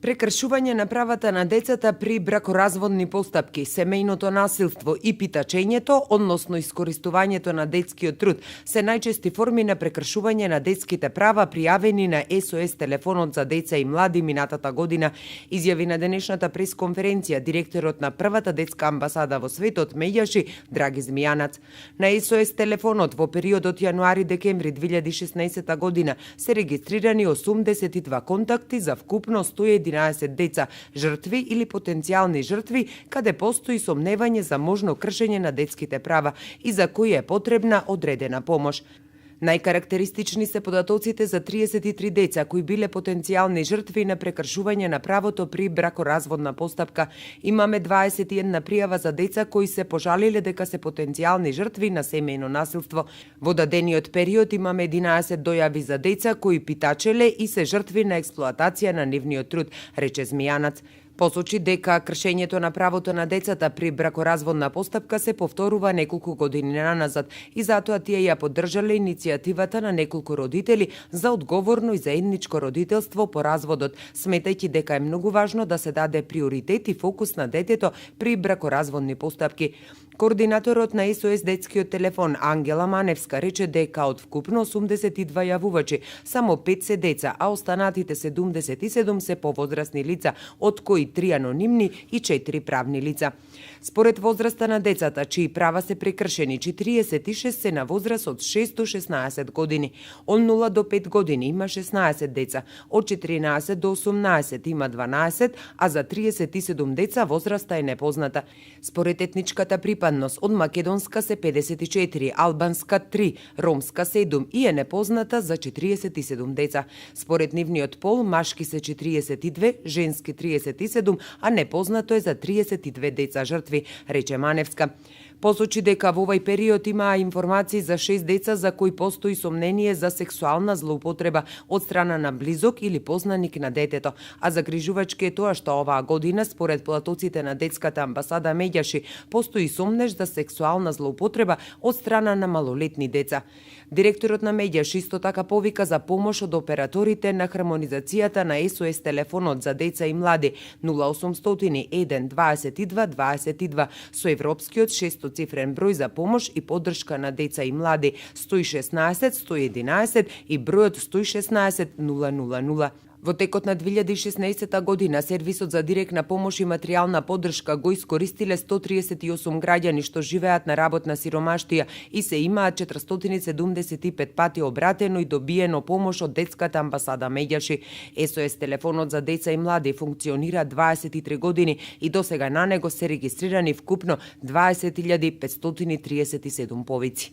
Прекршување на правата на децата при бракоразводни постапки, семејното насилство и питачењето, односно искористувањето на детскиот труд, се најчести форми на прекршување на детските права пријавени на СОС телефонот за деца и млади минатата година, изјави на денешната пресконференција директорот на првата детска амбасада во светот Меѓаши Драги Змијанац. На СОС телефонот во периодот јануари-декември 2016 година се регистрирани 82 контакти за вкупно 111 деца, жртви или потенцијални жртви, каде постои сомневање за можно кршење на детските права и за кои е потребна одредена помош. Најкарактеристични се податоците за 33 деца кои биле потенцијални жртви на прекршување на правото при бракоразводна постапка. Имаме 21 пријава за деца кои се пожалиле дека се потенцијални жртви на семејно насилство. Во дадениот период имаме 11 дојави за деца кои питачеле и се жртви на експлоатација на нивниот труд, рече Змијанац. Посочи дека кршењето на правото на децата при бракоразводна постапка се повторува неколку години наназад и затоа тие ја поддржале иницијативата на неколку родители за одговорно и заедничко родителство по разводот, сметајќи дека е многу важно да се даде приоритет и фокус на детето при бракоразводни постапки. Координаторот на СОС детскиот телефон Ангела Маневска рече дека од вкупно 82 јавувачи само 5 се деца, а останатите 77 се повозрасни лица, од кои 3 анонимни и 4 правни лица. Според возраста на децата, чии права се прекршени, 46 се на возраст од 6 до 16 години. Од 0 до 5 години има 16 деца, од 14 до 18 има 12, а за 37 деца возраста е непозната. Според етничката припадност, од македонска се 54, албанска 3, ромска 7 и е непозната за 47 деца. Според нивниот пол, машки се 42, женски 37, а непознато е за 32 деца жртви, рече Маневска. Посочи дека во овој период има информации за 6 деца за кои постои сомнение за сексуална злоупотреба од страна на близок или познаник на детето, а загрижувачки е тоа што оваа година, според податоците на детската амбасада Меѓаши, постои сомнеж за сексуална злоупотреба од страна на малолетни деца. Директорот на Меѓаши исто така повика за помош од операторите на хармонизацијата на СОС телефонот за деца и млади 0800 1 22 22 со европскиот 6-цифрен број за помош и поддршка на деца и млади 116 111 и бројот 116 000. Во текот на 2016 година, сервисот за директна помош и материјална поддршка го искористиле 138 граѓани што живеат на работна сиромаштија и се имаат 475 пати обратено и добиено помош од детската амбасада Меѓаши. СОС телефонот за деца и млади функционира 23 години и досега на него се регистрирани вкупно 20.537 повици.